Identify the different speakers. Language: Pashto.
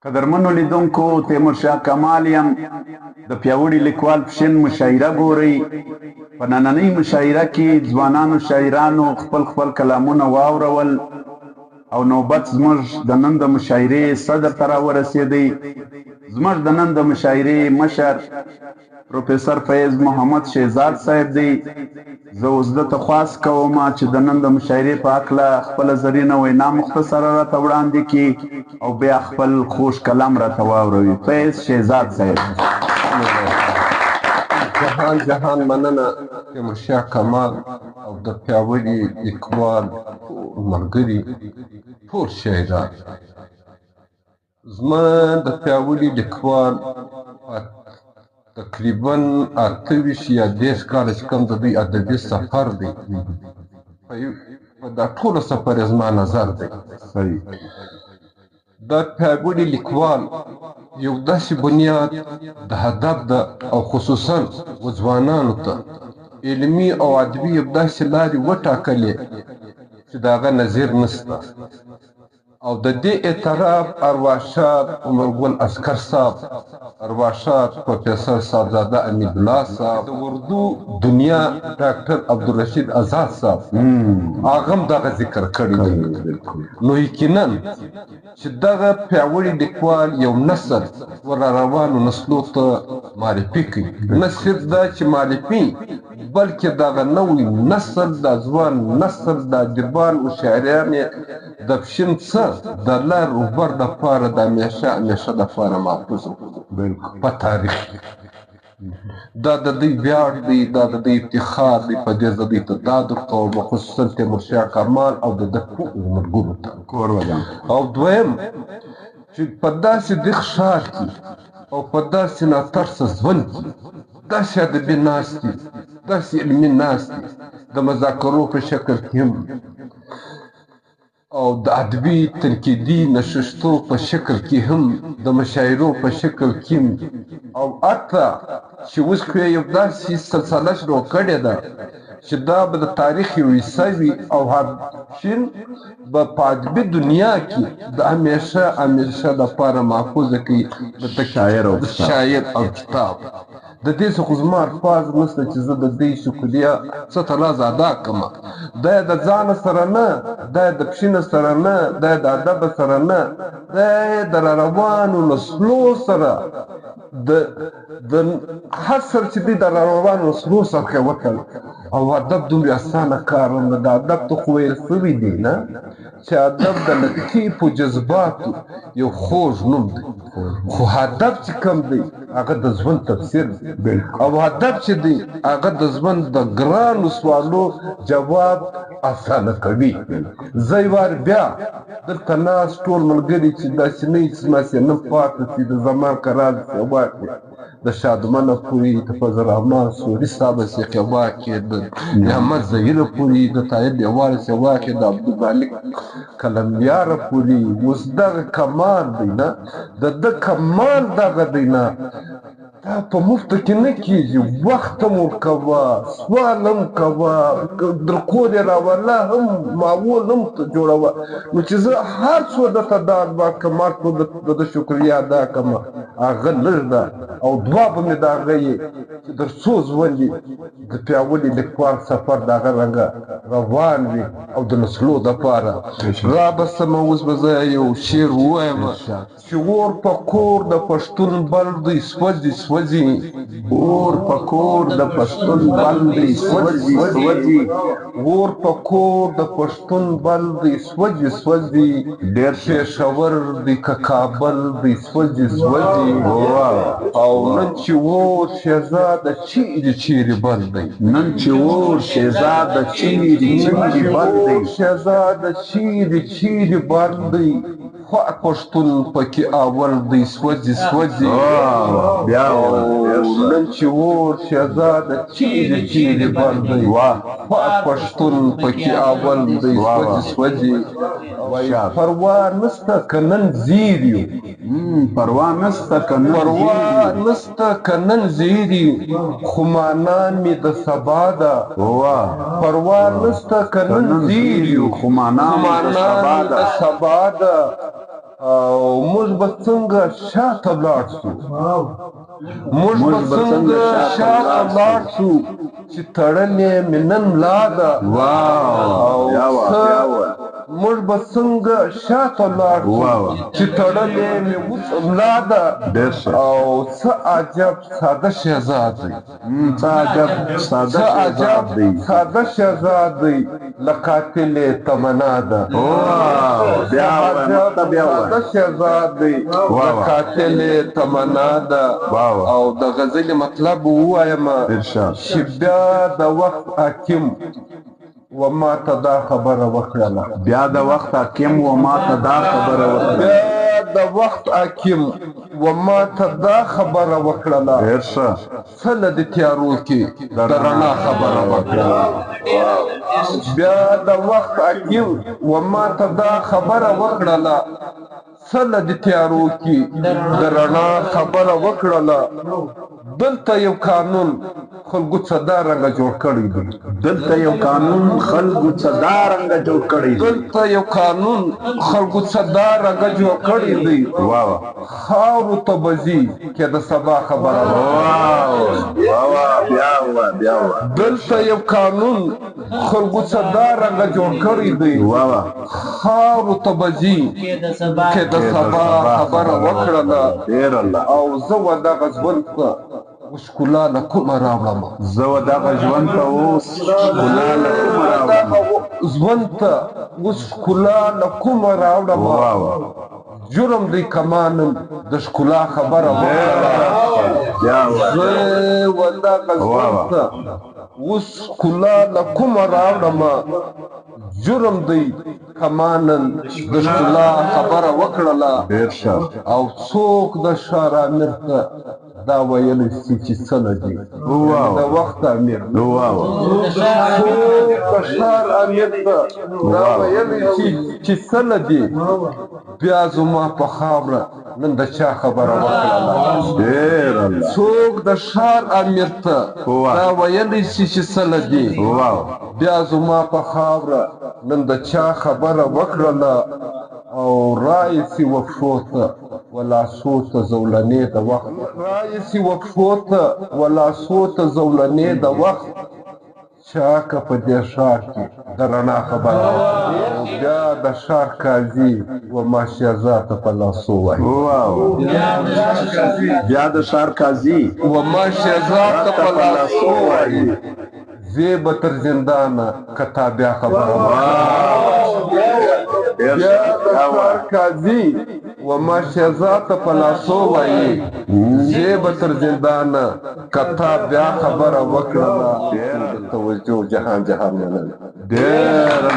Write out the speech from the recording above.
Speaker 1: قدرمنو لیدونکو، تیمور شاه کمال یم. د پیاوړي لیکوال پښین مشاعره ګورئ. په نننۍ مشاعره کې ځوانانو شاعرانو خپل خپل کلامونه واورول او نوبت زموږ د نن د مشاعرې صدر ته راورسېدی. زموږ د نن د مشاعرې مشر پروفیسور فیض محمد شهزاد صاحب دی. زه اوس ده ته خواست کوم چې د نن د مشاعرې په هکله خپله زرینه وینا مختصره راته وړاندې کړي او بیا خپل خوږ کلام راته واوروي. فیض شهزاد صاحب.
Speaker 2: جهان جهان مننه تیمور شاه کمال او د پیاوړي لیکوال ټول ملګري، ټول شاعران. زما د پیاوړي لیکوال تقریبا 28 یا 30 کاله چې کوم د دوی ادبي سفر دی، په دا ټولو سفر یې زما نظر دی. دا پیاوړي لیکوال یو داسې بنیاد د هدف ده او خصوصا و ځوانانو ته علمي او ادبي یو داسې لارې وټاکلې چې د هغه نظیر نشته. او د دې اعتراف ارواښاد عمرګل عسکر صاحب، ارواښاد پروفیسور صاحبزاده امیدالله صاحب، د اردو دنیا ډاکټر عبدالرشید آزاد صاحب هغه هم دغه ذکر کړی دی. نو یقینا چې دغه پیاوړي لیکوال یو نسل ور روانو نسلو ته معرفي کوي، نه صرف دا چې معرفي، بلکې دغه نوی نسل، دا ځوان نسل، د ادیبان او شاعران یې د پښین څه د لر او بر دپاره د همیشه همیشه دپاره محفوظ په تاریخ. دا د دوی ویاړ دی، دا د دوی افتخار دی. په دې زه دوی ته داد ورکوم، خصوصا تیمور شاه کمال او د ده ټولو ملګرو ته. او دویم چې په داسې دغ ښار کې او په داسې ناترسه ژوند کې داسې ادبي ناستې، داسې علمي ناستې د مذاکرو په شکل کې هم او د ادبي تنقیدي نشستو په شکل کې هم، د مشاعرو په شکل کې هم، او حتی چې اوس خو یې یو داسې سلسله شروع کړې ده چې دا به د تاریخ یو حصه وي او هر شین به په ادبي دنیا کې د همیشه همیشه دپاره محفوظه کړي د شاعر او کتاب. د دې څخه خو زما الفاظ نشته چې زه د دې شکریه څه ته لاز ادا کړم. دا یې د ځانه سره نه، دا یې د پښینه سره نه، دا یې د ادب سره نه، دا یې د را روانو نسلو سره د هر سر چې دی د را روانو نسلو سره وکړ. او ادب دومره اسانه کار نه ده. ادب ته خو ویل سوي دي نه چې ادب د لطیفو جذباتو یو خوږ نوم دی، خو هدف چې کوم دی هغه د ژوند تفسیر دی، او هدف چې دی هغه د ژوند د ګرانو سوالو جواب اسانه کوي. زه یو وار بیا دلته ناست ټول ملګري چې داسې نه وي چې زما سینه پاته سي، د زمان قرار سیوا کې د شادمنه پورې، د فضل الرحمن سوري صاحب سیوا کې، د احمد زهیر پورې، د طاهر لیوال سیوا کې، د عبدالمالک قلمیار پورې. اوس دغه کمال دی نه، د ده کمال دغه دی نه، دا په مفته کې نه کېږي. وخت هم ورکوه، سوال هم کوه، در کور یې راوله هم، ماحول هم جوړوه. نو چې زه هر څو درته داد ورکړم، هر څو د ده شکریه ادا کړم، هغه لږ ده. او دعا به مې د هغه یې چې تر څو ژوند یې د پیاوړي لیکوال سفر د هغه رنګه روان وي او د نسلو دپاره. را به سمه اوس به زه یو شعر ووایم چې اور په کور د پښتون بل دی سوځي سوځي،
Speaker 1: اور په کور د پښتون بل دی سوځي سوځي،
Speaker 2: اور په کور د پښتون بل دی سوځي سوځي،
Speaker 1: ډېر
Speaker 2: پېښور دی که کابل دی سوځي سوځي، او نن چې اور شهزاده چیرې چیرې بل دی،
Speaker 1: نن چې اور شهزاده چیرې چیرې بل دی،
Speaker 2: شهزاده چیرې چیرې بل دی، خو پښتون پکې اول دی سوځي سوځي.
Speaker 1: بیا
Speaker 2: نن چې اور شهزاده چیرې چیرې بل دی، خو پښتون پکې اول دی سوځي سوځي. پروا نسته که نن زیر یو،
Speaker 1: پروا نسته که نن،
Speaker 2: پروا نسته که نن زیر یو، خو معنا مې د سبا ده. پروا نسته که نن زیر یو،
Speaker 1: خو معنا مې د سبا ده.
Speaker 2: او موږ به څنګه شاته لاړ شو، موږ به څنګه شاته لاړ شو چې تړلې مې نن ملا ده. او موږ به څنګه شاته لاړ شو چې تړلې مې اوس ملا ده. او څه عجب ساده شهزاد دی،
Speaker 1: څه عجب
Speaker 2: ساده شهزاد دی، له قاتلې تمنا ده. ساده شهزاد دی، له قاتلې تمنا ده. او د غزلې مطلب ووایم چې بیا د وخت حاکم و ما ته دا خبره وکړله،
Speaker 1: بیا د وخت حاکم و ما ته دا خبره وکړله،
Speaker 2: بیا د وخت حاکم و ما ته دا خبره وکړله، څه له دې تیارو کې د رڼا خبره وکړله. بیا د وخت حاکم و ما ته دا خبره وکړله، څه له دې تیارو کې د رڼا خبره وکړله. دلته یو قانون خلکو څه دا رنګه جوړ کړی دی،
Speaker 1: دلته یو قانون خلکو څه دا رنګه جوړ کړی دی،
Speaker 2: دلته یو قانون خلکو څه دا رنګه جوړ کړی دی. خاورو ته به ځي کې د سبا خبره. دلته یو قانون خلکو څه دا رنګه جوړ کړی دی، خاورو ته به ځي کې د سبا خبره وکړله. او زه و دغه ژوند ته اوس ښکلا له کومه راوړم،
Speaker 1: زه و دغه ژوند ته اوس ښکلا له کومه راوړم،
Speaker 2: ژوند ته اوس ښکلا له کومه راوړم. جرم دی که ما نن د ښکلا خبره وکړله، زه و دغه ژوند ته اوس ښکلا له کومه راوړم. جرم دی که ما نن د ښکلا خبره وکړله. او څوک د ښار امیر ته دا ویلی سي چې څه نه دي، د وخت امیر، څوک د ښار امیر ته دا ویلی سي چې څه نه دي، بیا زما په خاوره نن د چا خبره وکړله. څوک د ښار امیر ته دا ویلی سي چې څه نه دي، بیا زما په خاوره نن د چا خبره وکړله. او رایسي و پښو ته و لاسو ته زولنې د وخت، رایسي و پښو ته و لاسو ته زولنې د وخت، چا که په دې ښار کې د رڼا خبره. او بیا د ښار قاضي و ما شهزاد ته په لاسو وایي،
Speaker 1: بیا د ښار قاضي
Speaker 2: و ما شهزاد ته په لاسو وایي، زه به تر زندانه که تا بیا خبره وکړم. بیا د ښار قاضي و ما شهزاد ته په لاسو وایي، زه به تر زندانه که تا بیا خبره وکړله. د توجه جهان جهان مننه.
Speaker 1: ډېره